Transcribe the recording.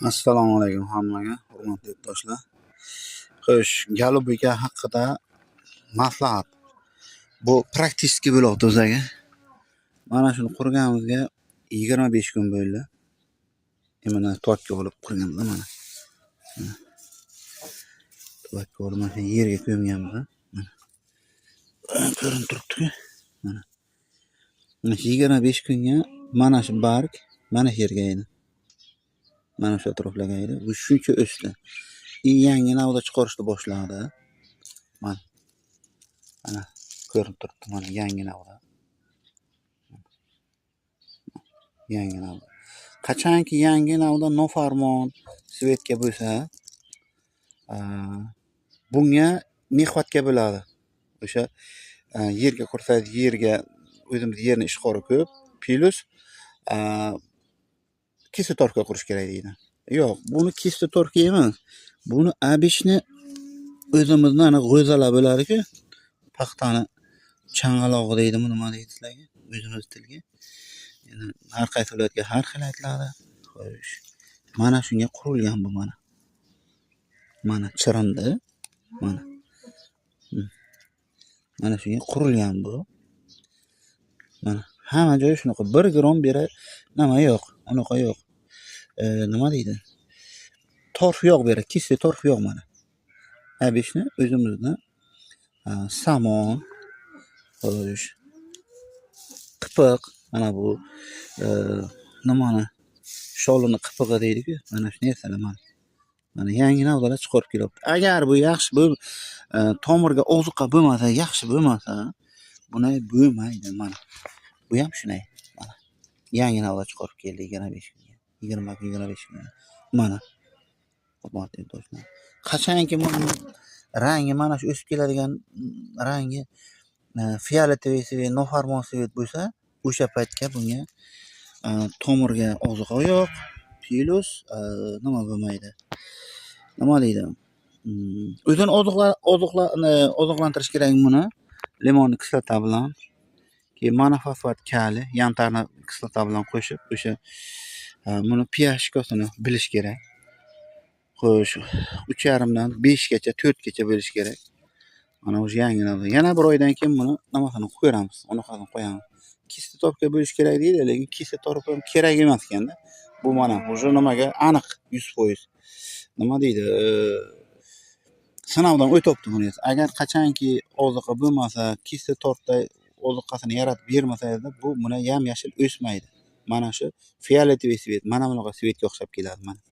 Assalomu alaykum hammaga, hurmatli yurtdoshlar. Xo'sh, голубика haqida maslahat. Bu практический bo'ladi o'zagi. Mana shuni qurganimizga 25 kun bo'ldi. Mana tokka olib qurganmiz mana. Mana. Tokka olib mana shu yerga ko'mganmiz. Mana. Ko'rinib turibdi-ku. Mana. Mana shu 25 kunga mana shu barg mana shu yerga edi. Mana shu atroflarga edi. Bu shuncha o'sdi. И yangi navda chiqarishni boshladi. Mana. Mana ko'rinib turibdi, mana yangi navda. Yangi navda. Qachonki yangi navda nofarmon цвет ga bo'lsa, bunga нехватка bo'ladi. O'sha yerga qursangiz, yerga o'zimiz yerni ishqori ko'p, плюс кислый торф ga qurish kerak deydi. Yo'q, buni кислый торф ga emas. Buni обычный o'zimizni ana g'o'zalar bo'ladi-ku, paxtani chang'alog'i deydimi, nima deydi sizlarga? O'zimiz tilga. Endi har qaysi viloyatga har xil aytiladi. Xo'sh, mana shunga qurilgan bu mana. Mana chirindi. Mana. Mana shunga qurilgan bu. Mana hamma joyi shunaqa. 1 grom beri nima yo'q, unaqa yo'q. Nima deydi? Torf yo'q bu yerda, кислый торф yo'q mana. Обычный o'zimizni somon, xo'sh, qipiq, mana bu nimani sholini qipig'i deydi-ku, mana shu narsalar mana. Mana yangi navdalar chiqarib kelyapti. Agar bu yaxshi bu tomirga ozuqa bo'lmasa, yaxshi bo'lmasa, bunday bo'lmaydi mana. Bu ham shunday. Mana. Yangi navda chiqarib keldi 25 kunga. 20 kun, 25 kunga. Mana. Hurmatli yurtdoshlar. Qachonki buni rangi mana shu o'sib keladigan rangi фиолетовый цвет, nofarmon цвет bo'lsa, o'sha paytga bunga tomirga ozuqa yo'q, плюс nima bo'lmaydi. Nima deydi? O'zini oziqlantirish kerak buni limon kislota bilan. Keyin monofosfat kaliy, янтарный kislota bilan qo'shib, o'sha buni pHsini bilish kerak. Xo'sh, 3,5 dan 5 gacha, 4 gacha bo'lishi kerak. Mana o'sha yangi navda. Yana bir oydan keyin buni nimasini ko'ramiz, unaqasini qo'yamiz. Кислый торф ga bo'lishi kerak deydi, lekin кислый торф ham kerak emas ekanda. Bu mana уже nimaga aniq 100%. Nima deydi? Sinovdan o'tyapti buni. Agar qachonki oziqa bo'lmasa, кислый торф da ozuqasini yaratib bermasangizda, bu buni yam-yashil o'smaydi. Mana shu фиолетовый цвет, mana bunaqa цвет ga o'xshab keladi mana.